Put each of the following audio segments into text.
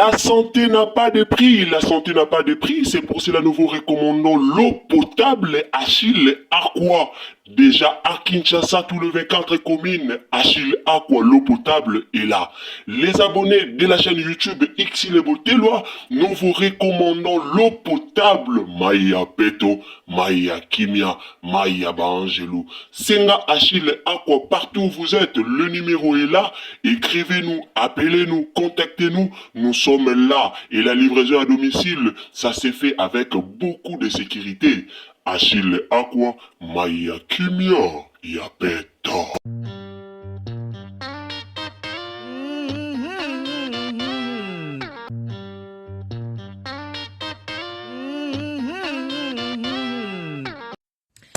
La santé n'a pas de prix, la santé n'a pas de prix, c'est pour cela nous vous recommandons l'eau potable Achille Aqua. Déjà à Kinshasa, tous les 24 communes, Achille Aqua, l'eau potable est là. Les abonnés de la chaîne YouTube Xile Botelwa, nous vous recommandons l'eau potable Maya Peto, Maya Kimia, Maya Baangelou. Senga Achille Aqua, partout où vous êtes, le numéro est là. Écrivez-nous, appelez-nous, contactez-nous. Nous sommes là. Et la livraison à domicile, ça s'est fait avec beaucoup de sécurité. Achille Aqua, Maya Kimia, Yapeta.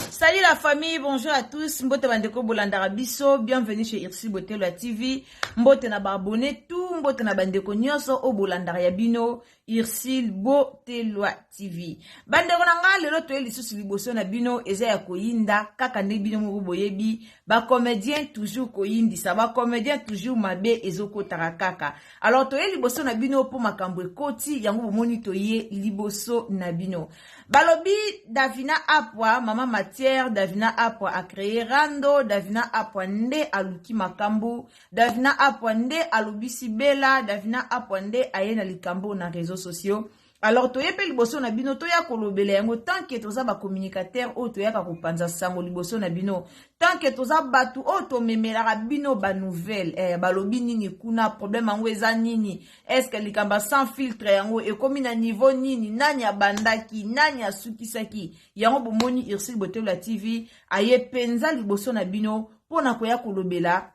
Salut la famille, bonjour à tous. Mbote bandeko bolandaka biso, bienvenue chez Irsi Botelo ya TV. Mbote na ba abonné tout, mbote na bandeko nyonso o bolandaka ya bino Irsil Botelwa TV. Bandeko na nga lelo toye lisusu liboso na bino eza ya koyinda kaka nde bino moko boyebi ba comédien toujours koyindisa ba comédien toujours mabe ezokotaka kaka. Alors toye liboso na bino mpo makambo ekoti yango bomoni toye liboso na bino. Balobi Davina Apwa mama matière Davina Apwa a créé rando Davina Apwa nde aluki makambo Davina Apwa nde alobisi Bella Davina Apwa nde aye na likambo na réseaux sociaux. Alors toye mpe liboso na bino toya kolobela yango tant que toza ba communicateur oyo toyaka kopanza sango liboso na bino tant que toza bato oyo tomemelaka bino ba nouvelle eh, balobi nini kuna problème yango eza nini est-ce que likambo sans filtre yango ekomi na niveau nini nani abandaki nani asukisaki yango bomoni Ursule Botelwa TV aye mpenza liboso na bino mpo na koya kolobela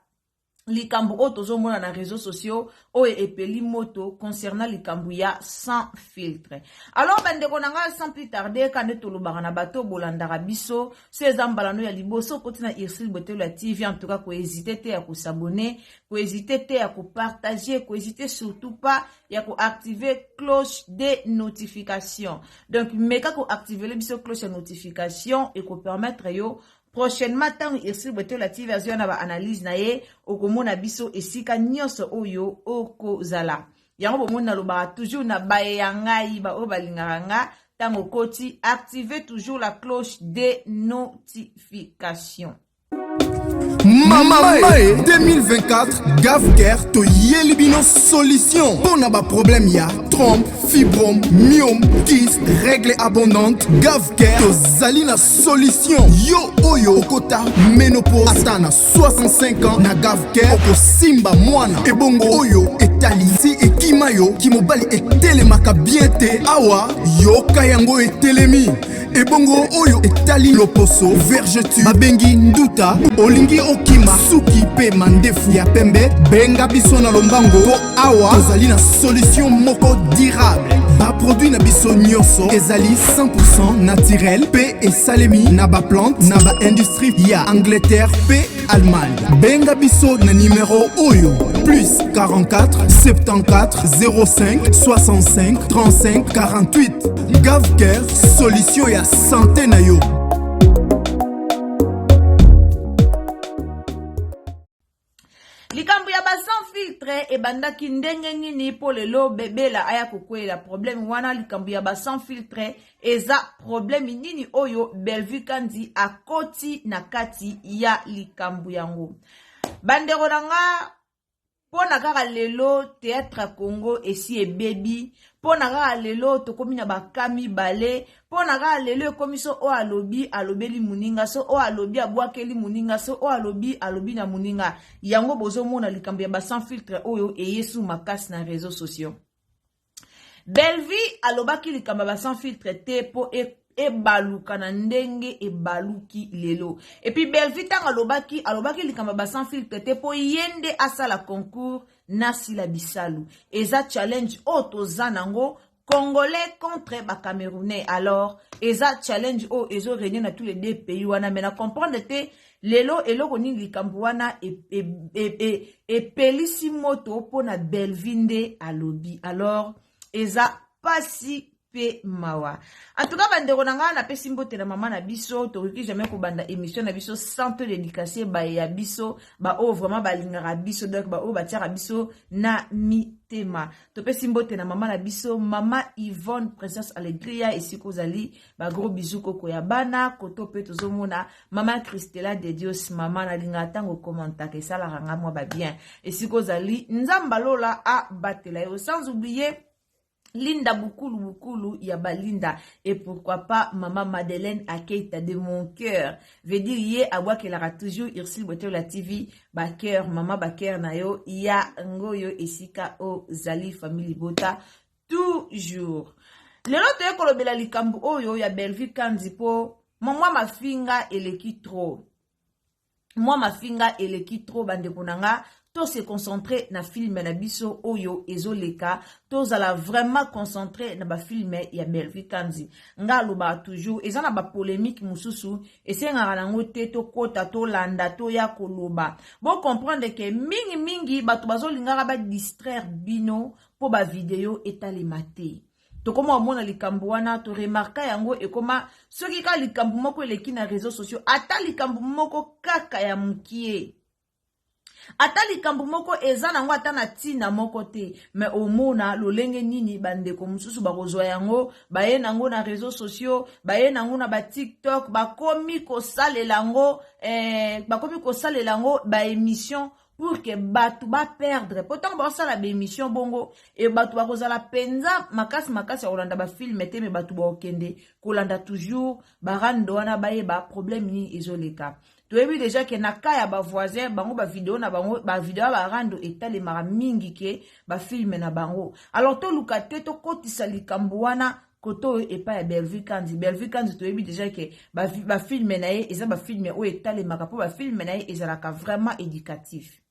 likambo oyo tozomona na réseaux sociaux oyo epeli moto concernant likambo ya sans filtre. Alors bandeko na ngai, sans plus tarder, ka nde tolobaka na bato bolandaka biso, so eza mbala no ya liboso okoti na Ursule Botelo ya TV, en tout cas kohésite te ya kos'abonner, kohésite te ya kopartager, kohésite surtout pas ya koactiver cloche de notification. Donc meka koactiver biso cloche ya notification, ekopermettre yo prochainement ntango Ursule Botelo TV azwa na baanalyse na ye, okomona biso esika nyonso oyo okozala. Yango bomoni nalobaka toujours na baye ya ngai baoyo balingaka nga, ntango okoti, active toujours la cloche de notification. Mama Mae 2024, Gavker toyeli bino solution mpo na baproblème ya trompe, fibrome, myome, kyste, règle abondante. Gavker tozali na solution. Yo oyo okota ménopause ata na 65 ans, na Gavker okosimba mwana. Ebongo oyo etali si ekima yo kimobali etelemaka bien te, awa yoka yango etelemi. Ebongo oyo etali loposo, vergeture babengi nduta, olingi okima suki mpe mandefu ya pembe, benga biso na lombango mpo awa tozali na solution moko durable. Baproduit na biso nyonso ezali 100% naturel mpe esalemi na baplante na baindustrie ya Angleterre mpe Allemagne. Benga biso na numero oyo: plus 44 74 05 65 35 48. Gavker, solution ya santé na yo. Likambo ya ba sans filtre ebandaki ndenge nini mpo lelo bebela aya kokweyela problème wana? Likambo ya ba sans filtre eza problème nini oyo Bellevue Kandi akoti na kati ya likambo yango? Bandeko na nga, mpo na kaka lelo théâtre ya Congo esi ebebi, mpo na kaka lelo tokomi na baka mibale, mpo na kaka lelo ekomi so oyo alobi alobeli moninga, so oyo alobi abwakeli moninga, so oyo alobi alobi na moninga. Yango bozomona likambo ya ba sans filtre oyo eyesu makasi na réseaux sociaux. Bellevue alobaki likambo ya ba sans filtre te mpo ebaluka na ndenge ebaluki lelo. Et puis Bellevue ntango alobaki likambo ya ba sans filtre te mpo ye nde asala concours na Sila Bisalu. Eza challenge oyo toza nango, Congolais contre Bacamerounais. Alors eza challenge oyo ezoréunir na tous les deux pays wana. Mais na comprendre te lelo eloko nini likambo wana epelisi moto mpona Bellevue nde alobi. Alors eza pasi. mpe mawa. En tout cas, bandeko na ngai, napesi mbote na mama na biso. Tokoki jamais kobanda émission na biso sans to dédicace baye ya biso, baoyo vraiment balingaka biso, donc baoyo batiaka biso na mitema. Topesi mbote na mama na biso, mama Yvonne Princesse Alegria, esika ozali, bagros bisous, koko ya bana. Koto mpe tozomona mama Christela de Dios. Mama, nalingaka ntango okomantaka, esalaka nga mwa babien. Esika ozali, Nzambe alola abatela yo. Sans oublier Linda Bukulu, Bukulu ya Balinda, et pourquoi pas Maman Madeleine Akeita de mon cœur. Veut dire ye abwakelaka toujours Ursule Botola TV ba cœur, mama ba cœur na yo ya ngoyo esika ozali, famille Bota toujours. Lelo toye kolobela likambo oyo ya Bellevue Kandi, po mwa mafinga eleki trop. Mwa mafinga eleki trop, bandeko na nga. To se concentrer na film na biso oyo ezoleka, tozala vraiment concentré na bafilm ya Bellevue Kanzi. Nga alobaka toujours, eza na bapolémique mosusu esengaka nango te tokɔta, tolanda, toya koloba. Bocomprendre ke mingimingi bato bazolingaka badistraire bino mpo bavideo etalema te. Tokoma omona likambo wana, toremarka yango, ekoma soki kaka likambo moko eleki na réseaux sociaux, ata likambo moko kaka ya mokie, ata likambo moko eza nango ata na ntina moko te, me omona lolenge nini bandeko mosusu bakozwa yango, baye nango na réseaux sociaux, baye nango na baTikTok, bakomi kosalela yango, bakomi kosalela yango baémission pour que bato baperdre. Po ntango bakosala baémission bongo, e bato bakozala mpenza makasi makasi ya kolanda bafilm te, me bato bakokende kolanda toujours barando wana, bayeba problème nini ezoleka. Toyebi déjà ke na ka ya bavoisin bango, bavideo na bango, bavideo ya barando etalemaka mingi ke bafilm na bango. Alors toluka te tokotisa likambo wana kote oyo epai ya Bellevue Kandi. Bellevue Kandi, toyebi déjà ke bafilm na ye eza bafilm oyo etalemaka, mpo bafilm na ye ezalaka vraiment éducatif.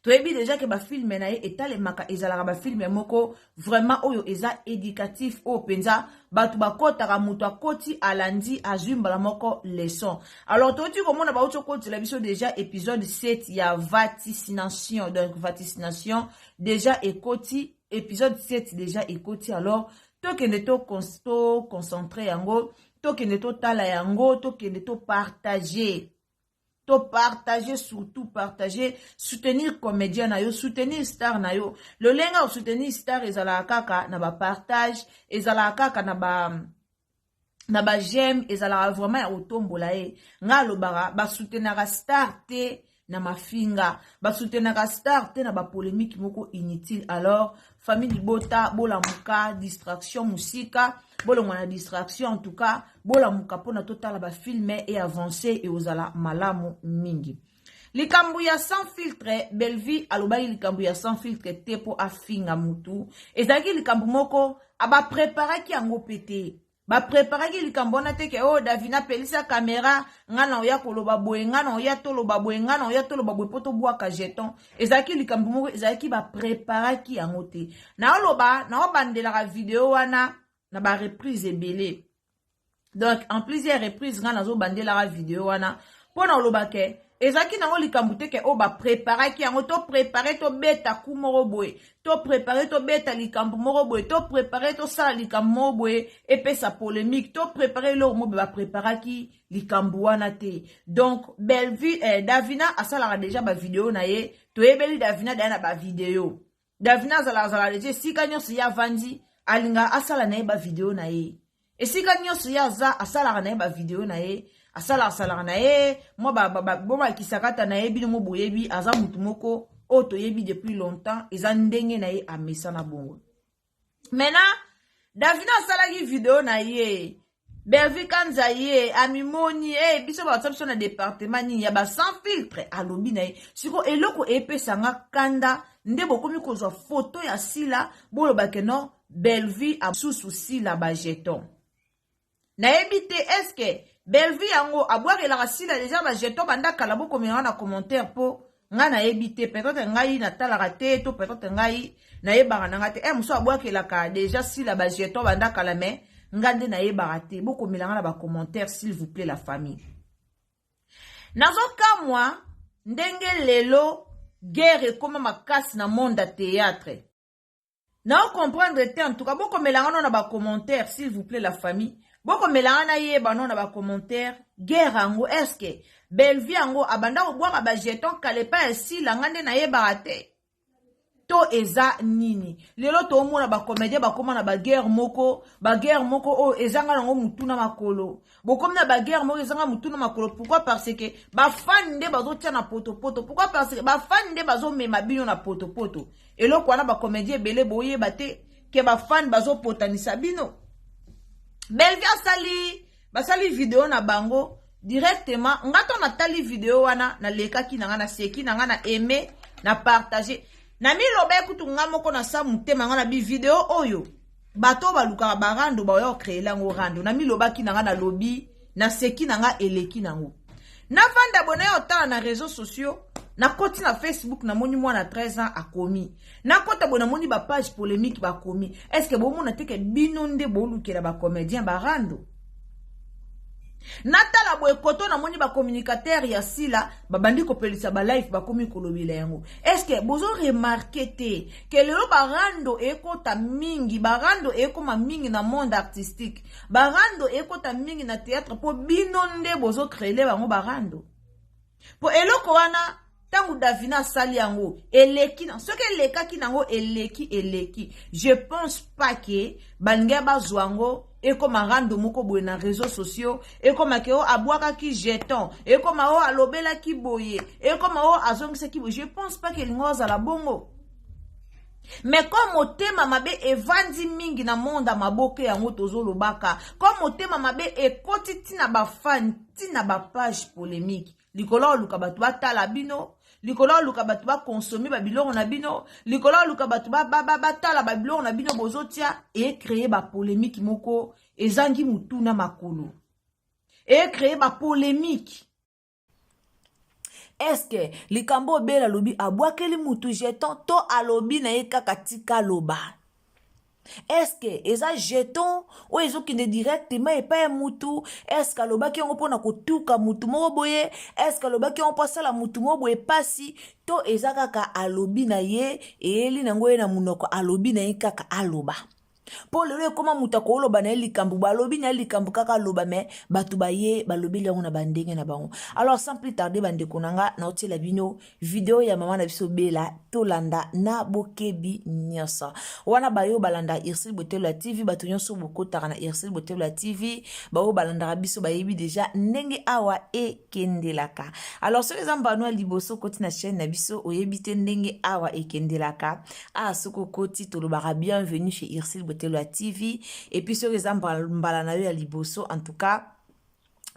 Toyebi déjà ke bafilm na ye etalemaka, ezalaka bafilm moko vraiment oyo eza éducatif, oyo mpenza bato bakɔtaka, moto akɔti, alandi, azwi mbala moko leçon. Alors touti komona, bauti okotela biso déjà épisode 7 ya vaticination. Donc vaticination déjà ekoti, épisode 7 déjà ekoti. Alors tokende toconcentre yango, tokende totala yango, tokende topartage, topartage, surtout partager, soutenir comédien na yo, soutenir star na yo. Lolenge ya kosoutenir star ezalaka kaka na bapartage, ezalaka kaka na baj'aime, ezalaka vraiment ya kotombola ye. Nga alobaka, basoutenaka star te na mafinga, basoutenaka star te na bapolémique moko inutile. Alors famille libota, bolamuka, distraction mosika, bolongwa na distraction. En tout cas bolamuka mpona totala bafilm e avance, ekozala malamu mingi. Likambo ya Sans filtre, Bellevue alobaki likambo ya Sans filtre te mpo afinga mutu. Ezalaki likambo moko abapreparaki yango mpe te, bapreparaki likambo wana te ke oyo oh, Davina apelisa kamera, nga na oya koloba boye, nga na oya toloba boye, nga na oya toloba boye mpo tobwaka jeton. Ezalaki likambo moko ezalaki bapreparaki yango te. Naoloba, naobandelaka video wana na bareprise ebele, donc en plusieurs reprises nga nazobandelaka video wana mpo na oloba ke ezalaki nango likambo te ke oyo bapreparaki yango, toprépare tobeta ku moko boye, toprépare tobeta likambo moko boye, toprépare tosala likambo moko boye epesa polémique, toprépare eloko moko boye. Bapreparaki likambo wana te. Donc Bellevue, Davina asalaka déjà bavideo na ye. Toyebeli Davina daya na bavideo. Davina azalaka azala déjà esika nyonso ye avandi, alingaka asala na ye bavideo na ye. Esika nyonso ye aza, asalaka na ye bavideo na ye, asalaka asalaka na ye mwa bobalakisaka ata na ye. Bino mo boyebi, aza motu moko oyo toyebi depuis longtemps, eza ndenge na ye, amesana bongo. Maintenant Davina asalaki video na ye, Bellevue Kanza ye amimoni e biso batia biso na département nini ya baSans filtre. Alobi na ye siko eloko epesanga kanda nde bokomi kozwa foto ya Sila, bolobake non, Bellevue asusu Sila bajeton. Nayebi te, est-ce Bellevue yango abwakelaka Sila déjà bajeton banda kala? Bokomela na commentaire mpo ngai nayebi te. Peut-être ngai natalaka te, to peut-être ngai nayebaka na ngai te. E mosusu abwakelaka déjà Sila bajeton banda kala, mais ngai nde nayebaka te. Bokomela ngai na bacommentaire, s'il vous plaît, la famille. Nazokamwa ndenge lelo guerre ekóma makasi na monde ya théâtre. Nao comprendre te en tout cas bokomela nga no na ba commentaire s'il vous plaît la famille bokomela nga nayeba no na ba commentaire guerre yango est ce que Bellevue yango abanda kobwaka ba jeton kala epai ya Sila nga nde nayebaka te to eza nini lelo toomona ba comédien bakoma na ba guerre moko ba guerre moko oyo ezanga nango mutu na makolo bokomi na baguerre moko ezanga motu na makolo pourquoi parce que bafani nde bazotia na potopoto pourquoi parce que bafani nde bazomema bino na potopoto eloko wana bacomédien ebele boyeba te ke bafani bazopotanisa bino belvi asali basali video na bango directement nga to natali video wana nalekaki na nga naseki na nga na aime na partage na miloba ekutu nga moko na sa motema nga na bi video oyo bato oyo balukaka barando baoya kocreele yango rando namilobaki na nga nalobi naseki na nga eleki nango navanda boye naye otala na réseau sociaux nakoti na facebook namoni mwana 13 ans akomi nakota boye namoni bapage polémique bakomi est ce que bomona te ke bino nde bolukela bacomédien barando natala boye koto namoni bacommunicateur ya sila babandi kopelisa balive bakomi kolobela yango estce bozo remarke te ke lelo barando ekota mingi barando ekoma mingi na monde artistique barando ekota mingi na théâtre mpo bino nde bozo créele bango barando mpo eloko wana ntango davina asali yango eleki na soki elekaki nango eleki eleki je pense pas ke balingi bazwa yango ekoma rando moko boye na réseaux sociaux ekoma ke o abwakaki jeton ekoma o alobelaki boye ekoma o azongisaki boye je pense pas ke elingi azala bongo mais comme motema mabe evandi mingi na monde ya maboke yango tozolobaka comme motema mabe ekoti ntina bafani ntina bapage polémique likolo oluka bato batala bino likolo oluka bato bakonsome babiloko na bino likolo oluka bato batala babiloko na bino bozotia ecreye bapolemike moko ezangi motu na makolo ecreye bapolemike eske likambo obela alobi abwakeli mutu jeton to alobi na ye kaka tika loba eske eza jeton oyo ezokende directement epai ya mutu eske alobaki yango mpona kotuka mutu moko boye eske alobaki yango mpo asala mutu moko boye mpasi to eza kaka alobi na ye eyeli nango ye na monoko alobi na ye kaka aloba mpo lelo ekoma moto akoloba na ye likambo balobi na ye likambo kaka aloba me bato baye balobeli yango na bandenge na bango alors sans plus tarder bandeko na nga naotiela bino video ya mama na biso bela tolanda na bokebi nyonso wana bayo balanda Ursule Botelo ya TV bato nyonso bokotaka na Ursule Botelo ya TV baoyo balandaka biso bayebi deja ndenge awa ekendelaka alors soki eza mbano ya liboso okoti na chaîne na biso oyebi te ndenge awa ekendelaka awa soki okoti tolobaka bienvenue chez Ursule Botelo ya TV et puis soki eza mbala na yo ya liboso en tout cas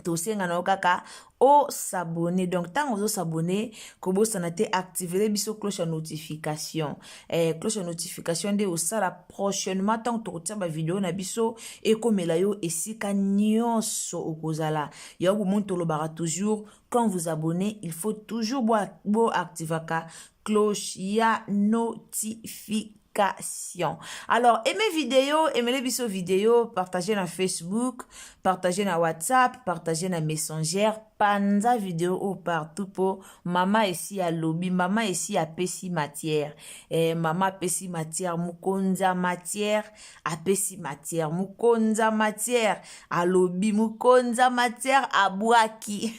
tosenga na yo kaka osabone donc ntango ozosabone kobosana te activele biso cloche ya notification eh, cloche ya notification nde osala prochainement ntango tokotia bavideo na biso ekomela yo esika nyonso okozala yango bomoni tolobaka toujours quand vous abonnez il faut toujours boactivaka cloche ya notification notification. Alors, aimez vidéo, aimez biso vidéo, partagez na Facebook, partagez na WhatsApp, partagez na Messenger, panza vidéo au partout po mama esi alobi, mama esi apesi matière. Eh, mama apesi matière, mukonza matière, apesi matière, mukonza matière, alobi, mukonza matière abwaki.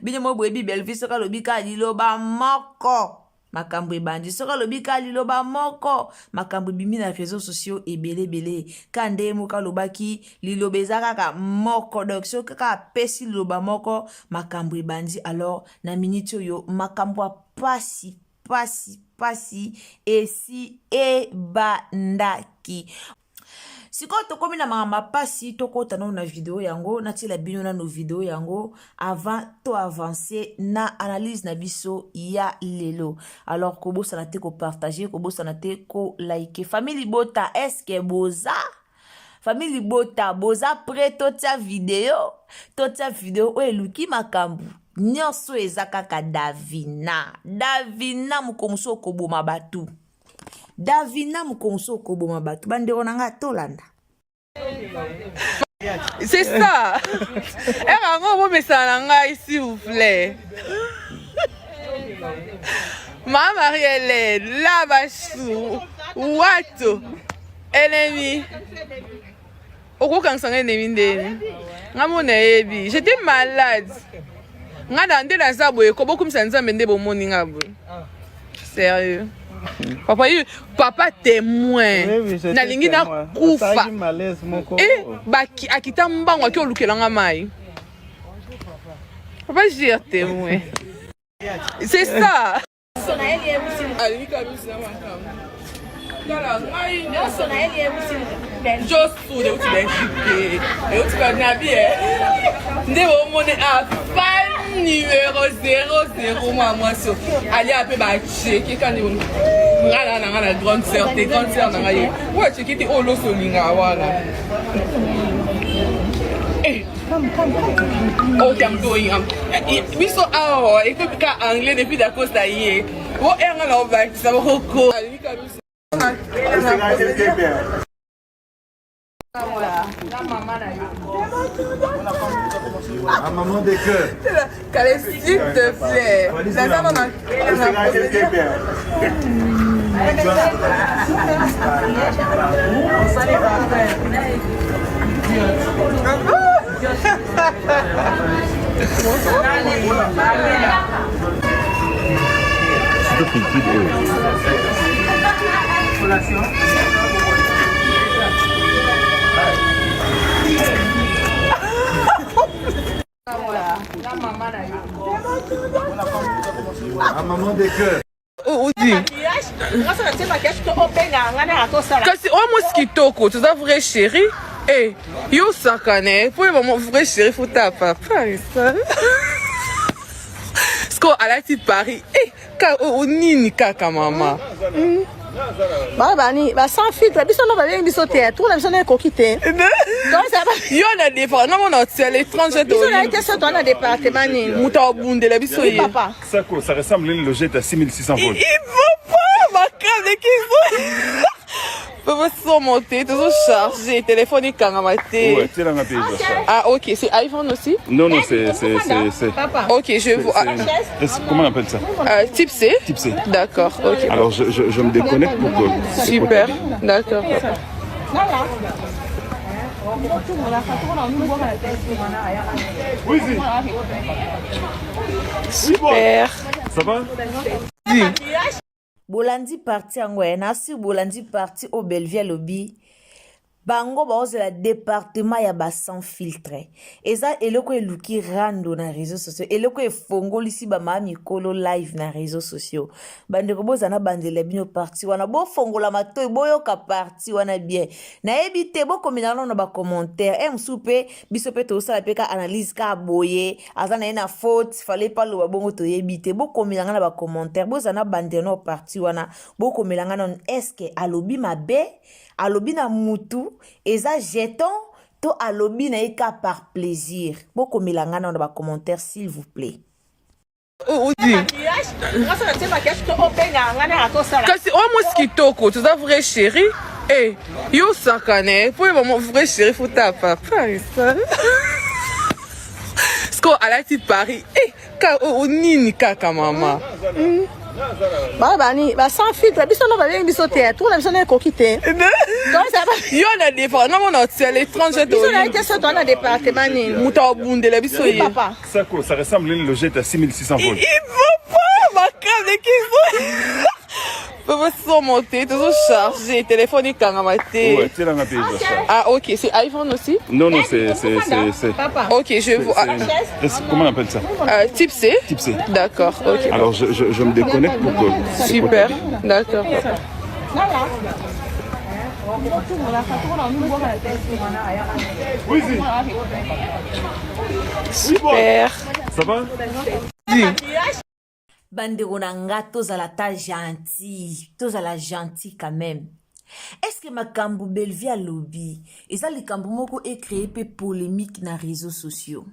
Bino mo boyebi Bellevue soki alobi kaka liloba moko makambo ebandi soki alobi ka liloba moko makambo ebimi na réseau sociaux ebele ebele ka nde ye moko alobaki liloba eza kaka moko donc soki kaka apesi liloba moko makambo ebandi alors na miniti oyo makambo ya pasi pasi pasi esi ebandaki sikoyo tokomi na makambo ya mpasi tokota nano na video yango natiela bino nano video yango avant to avance na analyse na biso ya lelo alors kobosana te kopartage kobosana te kolike famille libota eske boza famille libota boza pre totia video totia video oyo eluki makambo nyonso eza kaka davina davina mokomoso okoboma bato Davina mokonso okoboma bato bandeko na ngai tolanda. C'est ça. Ere yango bomesana na ngai s'il vous plaît. Ma Marie-Hélène, la bachou. Wato ennemi okokangisa ngai ennemi ndeni ngai mo nayebi j'étais malade ngai na nde naza boye ko bokumisa nzambe nde bomoni ngai boye sérieux papa ye papa témoin nalingi nakufa e akita mbango aki olukela nga mai papa jire témoin c'est ça Josu euti Belgique te euti banabi nde bomoni a fan numero 00 mwa mwasi alia mpe bacheke kani nga na nanga na grande sœur te grande sœur na ngai ye oyo acheke te oyo loso olingaka wana eh. Ok, I'm going. I'm... Biso awa ekomi ka anglais depuis dacosta ye o enga na obakisa bokoko La maman des cœurs. Kale, s'il te plaît. Naza na La maman des cœurs. Kasi oyo mwasi kitoko toza vrai chéri e yo osakane mpo oyeba vrai chéri futa papa siko alati paris e ka nini kaka mama hmm. Ba bani ba sans filtre biso no babengi biso te tour na biso na ekoki te. Yo na département na mona à l'étranger biso na te so to na département nini. Moto abundela biso ye. Papa. Ça quoi, ça ressemble à une logette à 6600 volts. Il faut pas ma câble qui Papa sans monter, toujours chargé, téléphone ekangama te. Ouais, c'est la Ah ok, c'est iPhone aussi Non non, c'est c'est c'est Ok, je vois. Comment on appelle ça euh, Type C. Type C. D'accord, ok. Alors je, je, je me déconnecte pour que. Super, d'accord. Super. Ça va Bolandi parti yango eh, na sur bolandi parti oyo Bellevue alobi bango baozela departement ya ba sans filtre eza eloko eluki rando na réseaux sociaux eloko efongolisi bamama mikolo live na réseaux sociaux bandeko bozala na bandela bino parti wana bofongola matoi boyoka parti wana bien nayebi te bokomela nano na bacommentaire e mosusu mpe biso mpe tozosala mpe ka analyse ka boye aza na ye na faute fallait pas loba bongo toyebi te bokomela nga na bacommentaire bozala na bandela no parti wana bokomela nga nano estce alobi mabe alobi na mutu eza jeton to alobi na ye ka par plaisir bokomela nga nano na bacommentaire s'il vous plaît Kasi oyo mwasi kitoko toza vrai chéri e yo osakane mpo oyeba vrai chéri futa papa siko alati paris e ka nini kaka mama hmm. Ba bani ba sans filtre biso no babengi biso te tour na biso na ekoki te. Yo na département na mona à l'étranger biso na te so to na département nini. Moto abundela biso ye. Papa. Ça quoi, ça ressemble à une logette à 6600 volts. Il faut pas ma câble qui Papa sans monter, toujours chargé, téléphone ekangama te. Ouais, c'est la Ah ok, c'est iPhone aussi Non non, c'est c'est c'est Ok, je vois. Comment on appelle ça euh, Type C. Type C. D'accord, ok. Alors je, je, je me déconnecte pour que. Super, d'accord. Super. Ça va Bandeko na nga tozala ta gentil, tozala gentil quand même. Est-ce que makambo Bellevue alobi eza likambo moko e créer pe polemique na réseaux sociaux?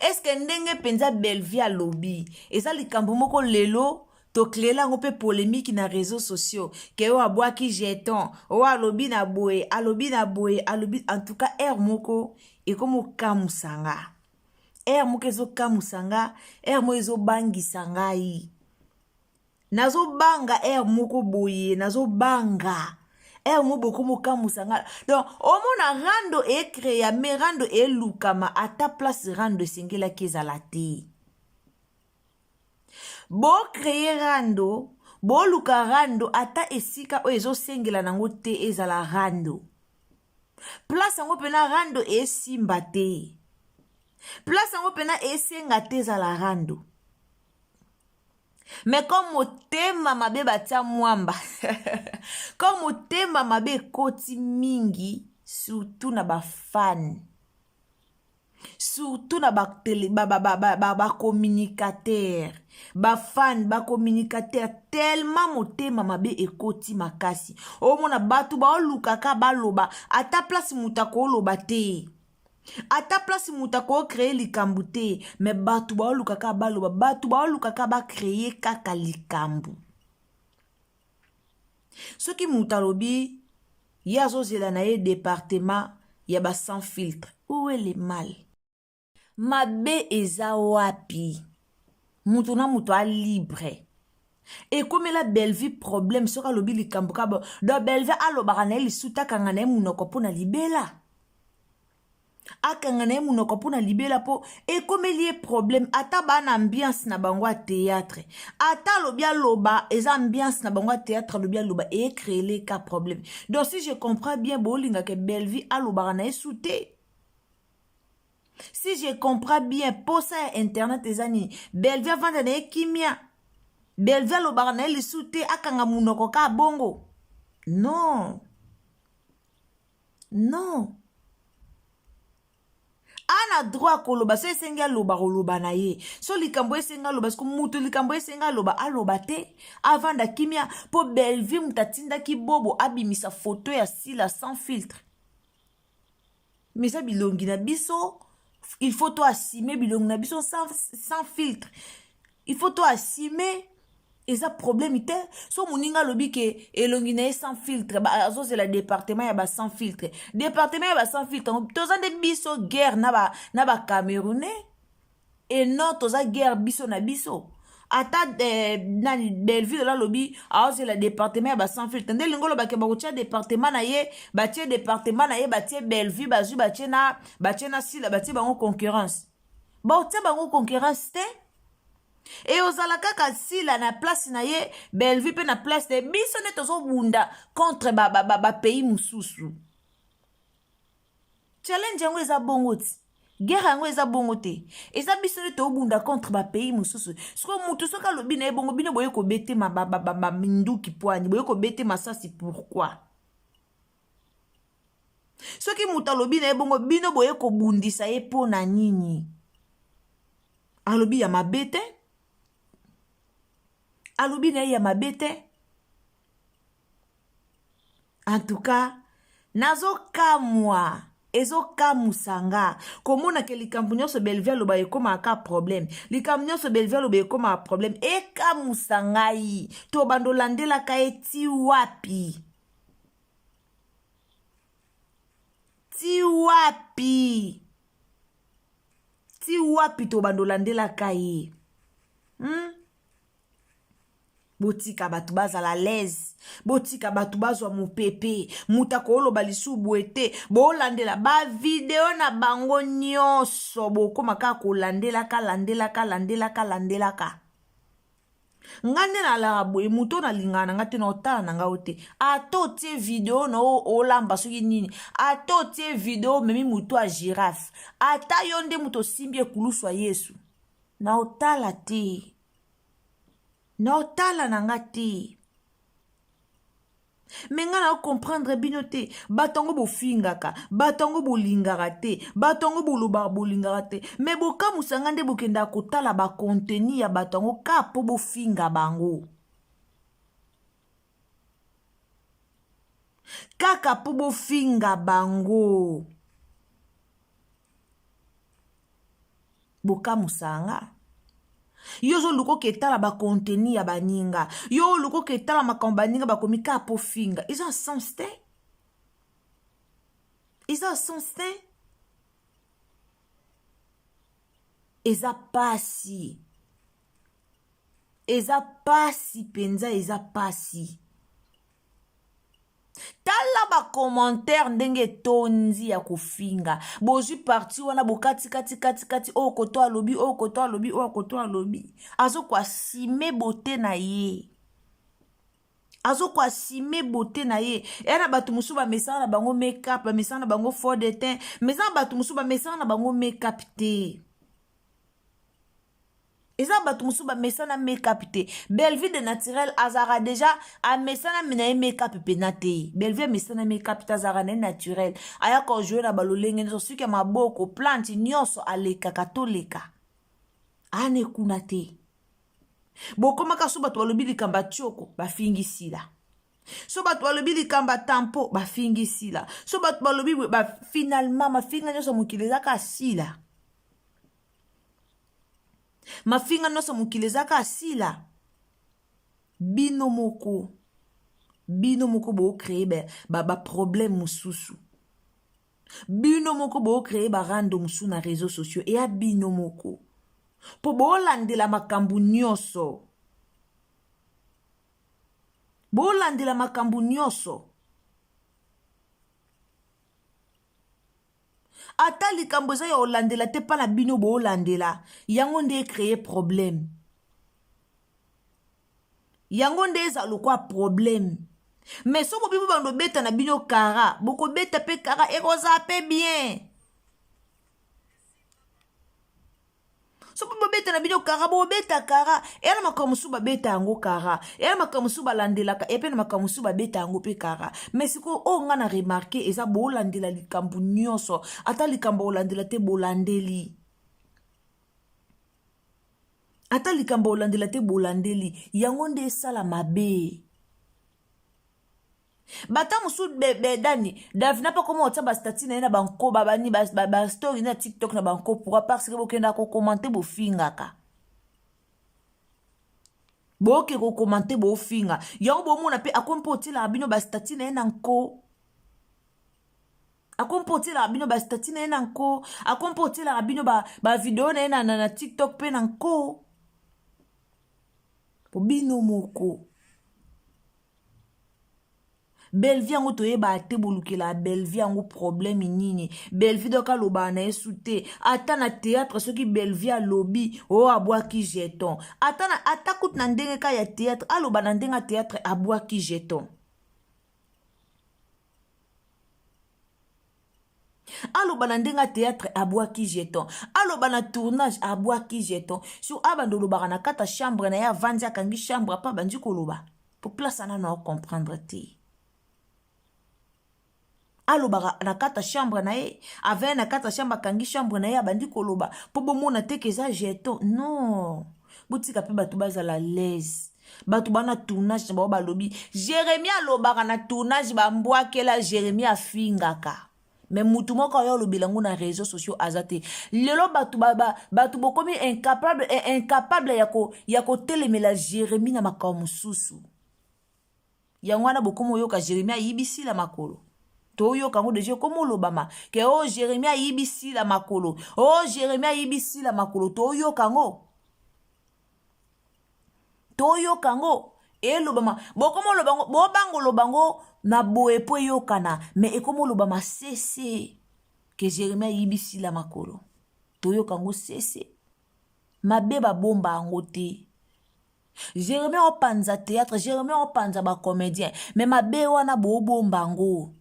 Est-ce que ndenge mpenza Bellevue alobi eza likambo moko lelo toklela yango mpe polemique na réseaux sociaux ke oyo abwaki jeton oyo alobi na boye alobi na boye alobi en tout cas heure moko ekomi okamwisa nga heure moko ezokamwisa nga heure moko ezobangisa ngai. Nazobanga heure moko boye, nazobanga heure moko boye komokamwisa nga. Donc omona rando ecrea me rando elukama ata place rando esengelaki ezala te. Bocreye rando, boluka rando ata esika oyo ezosengela nango te ezala rando. Place yango mpena rando esimba te. Place yango mpena esenga te ezala rando. Mais comme motema mabe batia mwamba comme motema mabe ekoti mingi surtout na bafan surtout na bacommunicateur bafan bacommunicateur tellement motema mabe ekoti makasi omona bato baolukaka baloba ata place moto akoloba te ata place moto akocree likambo te me bato baoluka kaka baloba bato baoluka kaka bacree kaka likambo soki moto alobi ye azozela na ye departement ya ba sans filtre où est le mal mabe eza wapi moto na moto a libre ekomela bellevue problème soki alobi likambo ka donc bellevue alobaka na ye lisusu akanga na ye monoko mpo na libela akanga na ye monoko mpo na libela mpo ekomeli ye problème ata baa na ambiance na bango ya théâtre ata alobi aloba eza ambiance na bango ya théâtre alobi aloba ecréele ka problème donc si je comprends bien bolingaka bellevue alobaka na ye su te si je comprends bien posa ya internet eza nini bellevue avanda na ye kimia bellevue alobaka na ye lisu te akanga monoko ka bongo non non ana droit koloba so esengi aloba koloba na ye so likambo esengi aloba siko moto likambo esengi aloba aloba te avanda kimia mpo bellevue moto atindaki bobo abimisa foto ya sila sans filtre mais eza bilongi na biso il faut to assumer bilongi na biso sans, sans filtre il faut to assumer eza problème te so moninga alobi ke elongi na ye sans filtre azozela département ya ba sans filtre département ya ba sans filtre toza nde biso guerre na bacamerounais ba et non toza guerre biso na biso ata eh, nani belleville ola alobi aozela département ya ba sans filtre nde elingi olobake bakotia département na ye batie département na ye batie belleville bazwi batie na batie na sila batie bango concurrence baotia bango concurrence te e ozala kaka sila na place na ye belleville mpe na place na ye biso nde tozobunda contre bapays ba, ba, ba mosusu challenge yango eza bongo ti guerre yango eza bongo te eza biso nde tobunda contre bapays mosusu sikoyo motu soki alobi na ye bongo bino boye kobetema baminduki pwani boye kobete masasi pourquoi soki moto alobi na ye bongo bino boye kobundisa ye mpo na nini alobi ya mabe te alobi na ye ya mabe te en tout cas nazokamwa ezokamwisa nga komona ke likambo nyonso bellevue aloba ekomaka problème likambo nyonso bellevue aloba ekomaka problème ekamwisa ngai to bando olandelaka ye ti wapi ti wapi ti wapi to bando olandelaka ye hmm? Botika bato bazala l'aise, botika bato bazwa mopepe, moto akoloba lisusu boye te. Bolandela ba video na bango nyonso, bokoma kaka kolandelaka landelaka landelaka landelaka. Nga nde nalaka boye, moto oyo nalingaka na nga te na otala na nga yo te. Ata otie video na olamba soki nini, ata otie video omemi moto ya girafe, ata yo nde moto osimbi ekulusu ya Yesu, na otala te. Naotala na nga te. Me nga na comprendre bino te. Bato yango bofingaka, bato yango bolingaka te, bato yango bolobaka bolingaka te. Me bokamusa nga nde bokendaka kotala ba contenu ya bato yango ka po bofinga bango. Kaka po bofinga bango. Bokamusaka nga. Yo ozoluka oketala ba contenu ya baninga. Yo oluka oketala makambo baninga bakomi kaka po finga. Eza sens te. Eza sens te. Eza pasi. Eza pasi penza eza pasi. Tala ba commentaire ndenge etondi ya kofinga. Bozwi parti wana bokati kati kati kati oyo koto alobi oyo koto alobi oyo koto alobi. Azo ko assumer beauté na ye. Azo ko assumer beauté na ye. Eya na bato mosusu bamesana na bango make up, bamesana na bango fond de teint, mais eza na bato mosusu bamesana na bango make up te. Eza bato mosusu bamesana make up te. Bellevue de naturel azalaka deja amesana na ye make up mpena te. Bellevue amesana make up te, azalaka na ye naturel. Aya kojoue na balolenge nyonso, suki ya maboko, plante nyonso alekaka toleka. Ane kuna te. Bokomaka so bato balobi likambo ya tioko, bafingi sila. So bato balobi likambo ya tampo, bafingi sila. So bato balobi ba, finalement mafinga nyonso mokili ezaka sila. Mafinga nyonso mokili ezaka sila. Bino moko, bino moko bo créer ba, ba, ba problème mosusu. Bino moko bo créer ba rando mosusu na réseaux sociaux eya bino moko. Po bolandela makambo nyonso. Bolandela makambo nyonso. Ata likambo eza ya olandela te pa na bino bolandela yango nde ecreye problème. Yango nde eza lokwa problème. Mais soki bobi bobanda obeta na bino kara, bokobeta pe kara ekozala pe bien. Soki bobeta na bino kara, bobeta kara. Eya na makambo mosusu babeta yango kara, eya na makambo mosusu balandelaka, eya pe na makambo mosusu babeta yango pe kara. Mais sikoyo oyo nga na remarke eza bolandela likambo nyonso, ata likambo olandela te bolandeli, ata likambo olandela te bolandeli, yango nde esala mabe. Bata mosusu bedani Davina mpe akoma kotia bastati na ye na banko babani bastory na TikTok na banko pourquoi? Parce que bokenda kokomante bofingaka, boke kokomante bofinga, yango bomona mpe akomi mpe otielaka bino bastati na ye na nko, akomi mpe otielaka bino bastati na ye na nko, akomi mpe otielaka bino bavideo na ye na, na, na TikTok mpe na nko, po bino moko Bellevue yango toyebaka te, bolukela Bellevue yango problème nini? Bellevue donc alobaka na ye su te, ata na théâtre soki Bellevue alobi o oh, abwaki jeton, ata na ata kutu na ndenge ka ya théâtre aloba na ndenge ya théâtre abwaki jeton, aloba na ndenge ya théâtre abwaki jeton, aloba na tournage abwaki jeton. Sur abanda olobaka na kati ya chambre na ye, avandi akangi chambre apa abandi koloba po place ana na comprendre te. Alobaka na kati ya chambre na ye, avandi na kati ya chambre akangi chambre na ye abandi koloba po bomona te ke eza jeton. Non, botika mpe bato bazala l'aise. Bato bana tournage na bango balobi Jérémie alobaka na tournage bambwakela Jérémie afingaka, mais mutu moko ayo alobela yango na réseaux sociaux aza te. Lelo bato ba, ba, bato bokomi incapable, incapable ya ko, ya kotelemela Jérémie na makambo mosusu. Yango wana bokomi oyoka Jérémie ayibi sila makolo. Toyoka yango deja ekomi olobama ke o oh, Jérémie ayibi sila makolo, o oh, Jérémie ayibi sila makolo. Toyoka yango, toyoka yango elobama, bokomi oloba yango, bobanga oloba yango na boye po eyokana, mais ekomi olobama sese ke Jérémie ayibi sila makolo. Toyoka yango sese, mabe babomba yango te. Jérémie opanza théâtre, Jérémie opanza ba comédien, mais mabe wana bobomba yango,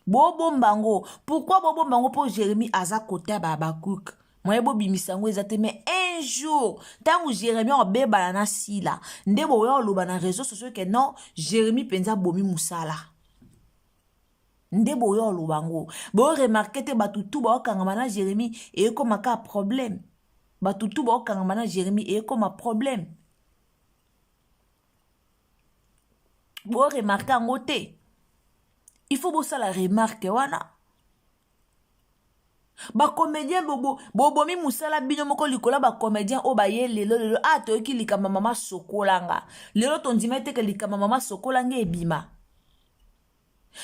bobomba yango. Pourquoi bobomba yango? Po Jérémie aza kota ba Habacuc, moye bobimisa yango eza te. Mais un jour ntango Jérémie obebana na sila nde boya oloba na réseaux sociaux ke non, Jérémie mpenza abomi mosala, nde boya oloba yango. Boremarke te bato tu baokangama na Jérémie ekoma ka problème, bato tu baokangama na Jérémie ekoma problème. Boremarke yango te, il faut bosala remarke wana. Bacomédien bobomi mosala bino moko likolo ya bacomédien oyo baye lelo lelo. Ah, toyoki likambo mama sokolanga lelo, tondima ete ke likambo mama sokolanga ebima.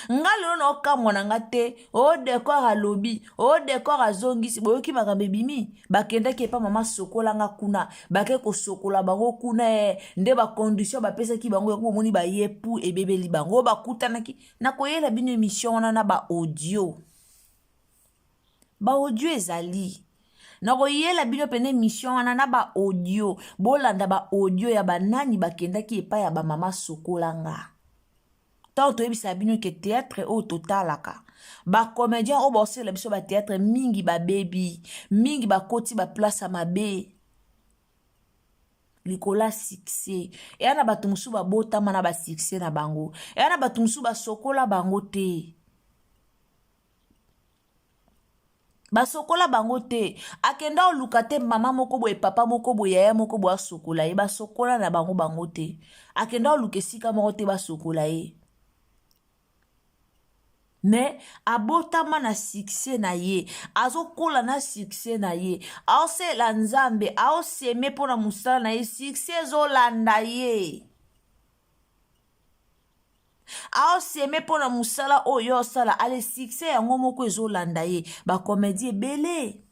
Nga lelo na okamwa na nga te, o decor alobi, o decor azongisi, boyoki makambo ebimi, bakendaki epa mama sokola nga kuna, bake kosokola bango kuna eh, nde ba condition bapesaki bango yango bomoni baye pu ebebeli bango, bakutanaki. Nakoyela bino emission wana na ba audio. Ba audio ezali. Nakoyela bino pene emission wana na ba audio, bolanda ba audio ya banani bakendaki epai ya ba mama sokola nga. Ntango toyebisaka bino ke théâtre oyo totalaka, ba comédien oyo baosalela biso ba théâtre mingi babebi, mingi bakoti ba place ya mabe likolo ya succès. Eya na bato mosusu babotama na ba succès na bango, eya na bato mosusu basokola bango te. Basokola bango te. Akenda oluka te mama moko boye, papa moko boye, yaya moko boye asokola ye. Basokola na bango bango te. Akenda oluka esika moko te basokola ye. Mais abotama na succès na ye, azokola na succès na ye, aosela Nzambe, aoseme mpo na mosala na ye, succès ezolanda ye. Aoseme mpo na mosala oyo osala, ale succès yango moko ezolanda ye. Bakomedie ebele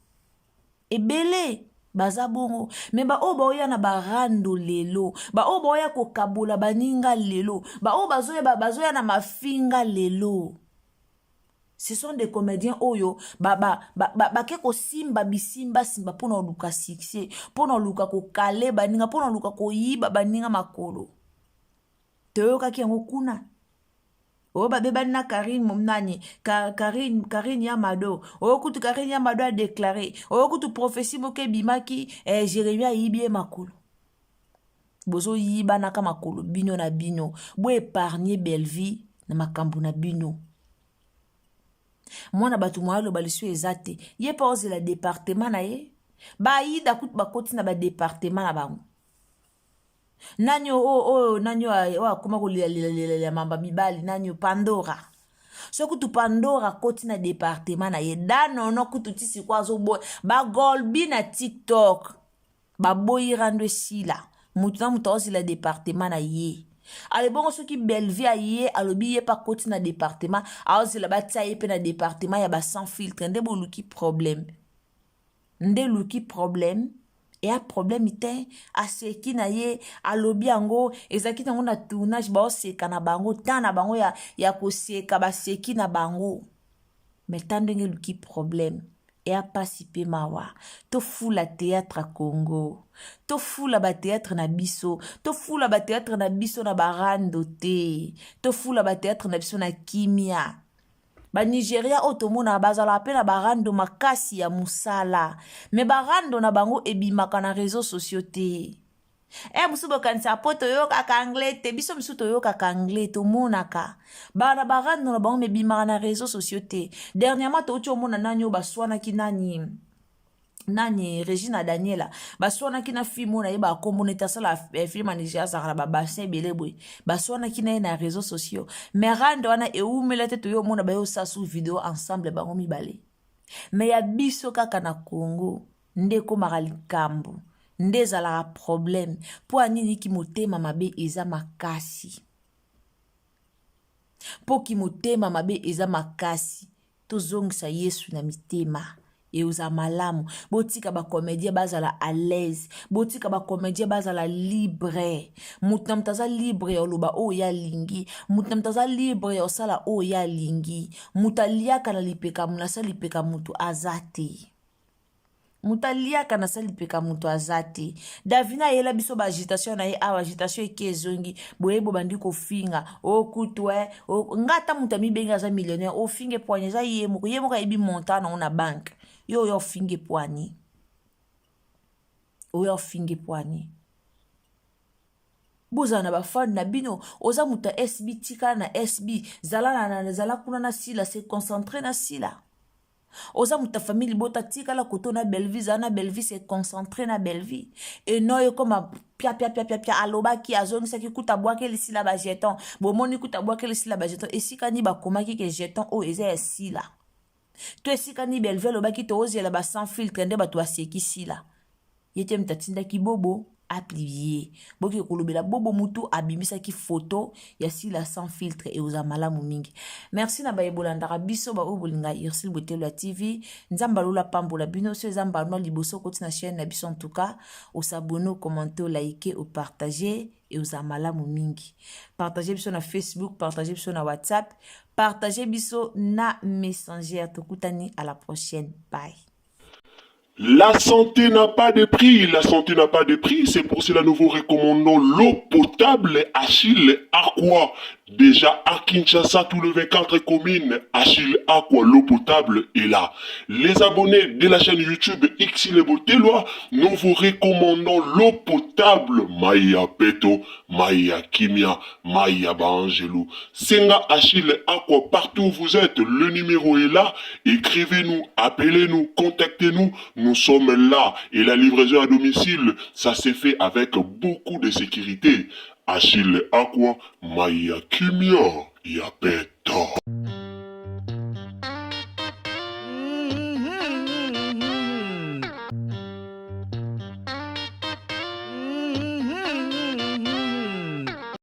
ebele baza bongo, me baoyo baoya na barando lelo, baoyo baoya kokabola baninga lelo, baoyo bazoya na mafinga lelo, ce sont des comédiens oyo bake kosimba bisimba simba mpona koluka succès, mpona koluka kokale baninga, mpona koluka koyiba baninga makolo. Toyokaki yango kuna. Oyo babebani na Karine nani? Karine, Karine ya Mado. Oyo kutu Karine ya Mado a déclaré. Oyo kutu prophétie moko ebimaki, Jérémie ayibi ye makolo. Bozoyibanaka makolo bino na bino. Bo épargner Bellevue na makambo na bino. Mwana bato moya loba liso eza te. Ye pa ozela département na ye. Baida kutu bakoti na ba département na bango. Nani oyo nani oyo akoma kolela mamba mibali, nani oyo Pandora. So kutu Pandora akoti na département na ye. Danono kutu ti sikoyo azoboya ba Golbi na TikTok. Baboyi rando esila. Mutu na mutu aozela département na ye. Ale bongo soki Bellevue aye alobi ye pa koti na département, aozela batia ye pe na département ya ba sans filtre, nde boluki problème. Nde luki problème. Eya problème te, aseki na ye, alobi yango, ezalaki nango na tournage, baoseka na bango, temps na bango ya koseka, baseki na bango. Mais tant ndenge luki problème, eya pasi pe mawa. Tofula théâtre Congo, tofula ba théâtre na biso, tofula ba théâtre na biso na barando te, tofula ba théâtre na biso na kimia. Ba Nigeria oyo tomonaka bazalaka pe na barando makasi ya mosala, me barando na bango ebimaka na réseaux sociaux te. Mosusu bokanisa po toyokaka anglais te, biso mosusu toyokaka anglais, tomonaka bana barando na bango mebimaka na réseaux sociaux te. Dernièrement touti omona nani oyo baswanaki nani nani Regina Daniela baswanaki na film oyo nayeba kombo neti asala film ya Nigeria, azalaka na babassin ebele boye, baswanaki na ye na réseaux sociaux. Mais rando wana ewumela te, toyo omona baye osala su video ensemble bango mibale. Mais ya biso kaka na Congo nde ekomaka likambo, nde ezalaka problème. Po ya nini ki motema mabe eza makasi? Po ki motema mabe eza makasi. Tozongisa Yesu na mitema, eoza malamu. Botika ba comédien bazala à l'aise, botika ba comédien bazala libre. Moto na moto aza libre ya oloba oyo ye alingi, moto na moto aza libre ya osala oyo ye alingi. Moto aliaka na lipeka, na sa lipeka moto aza te. Moto aliaka na sa lipeka moto aza te. Davina ayela biso ba agitation na ye awa, agitation eke ezongi, boye bobandi kofinga okutu, nga ata moto amibengi aza millionnaire, ofinge poani eza ye moko, ye moko ayebi montant nango na banque. Yo oyo ofinge poani, oyo ofinge poani. Bozala na ba fan na bino, oza moto ya SB, tikala na SB, zala na, zala kuna na Sila, se concentrer na Sila. Oza moto ya famille libota, tikala koto na Bellevue, zala na Bellevue, se concentrer na Bellevue. Et non ekoma pia pia pia pia pia, alobaki, azongisaki kuta bwakeli Sila ba jeton. Bomoni kuta bwakeli Sila ba jeton, esika ni bakomaki ke jeton oyo eza ya Sila. To esika ni Bellevue alobaki tozela ba sans filtre nde bato baseki Sila. Ye te moto atindaki bobo. Apublier, boke kolobela Bobo mutu abimisaki photo ya Sila sans filtre. Ekozala malamu mingi. Merci na baye bolandaka biso, baoyo bolinga Ursule Botelo ya TV. Nzambe alola pambola bino. So eza mbano liboso okoti na chaîne na biso, en tout cas os'abonner, ocommenter, olike, opartager, ekozala malamu mingi. Partage biso na Facebook, partage biso na WhatsApp, partage biso na Messenger. Tokutani à la prochaine, bye. La santé n'a pas de prix, la santé n'a pas de prix, c'est pour cela nous vous recommandons l'eau potable Achille Aqua. Déjà à Kinshasa, tous les 24 communes, Achille Aqua, l'eau potable est là. Les abonnés de la chaîne YouTube Xile Boteloi, nous vous recommandons l'eau potable Maya Peto, Maya Kimia, Maya Baangelou. Senga Achille Aqua, partout où vous êtes, le numéro est là. Écrivez-nous, appelez-nous, contactez-nous. Nous sommes là. Et la livraison à domicile, ça s'est fait avec beaucoup de sécurité. Achille Aqua, Maya Kimia, Yapeto.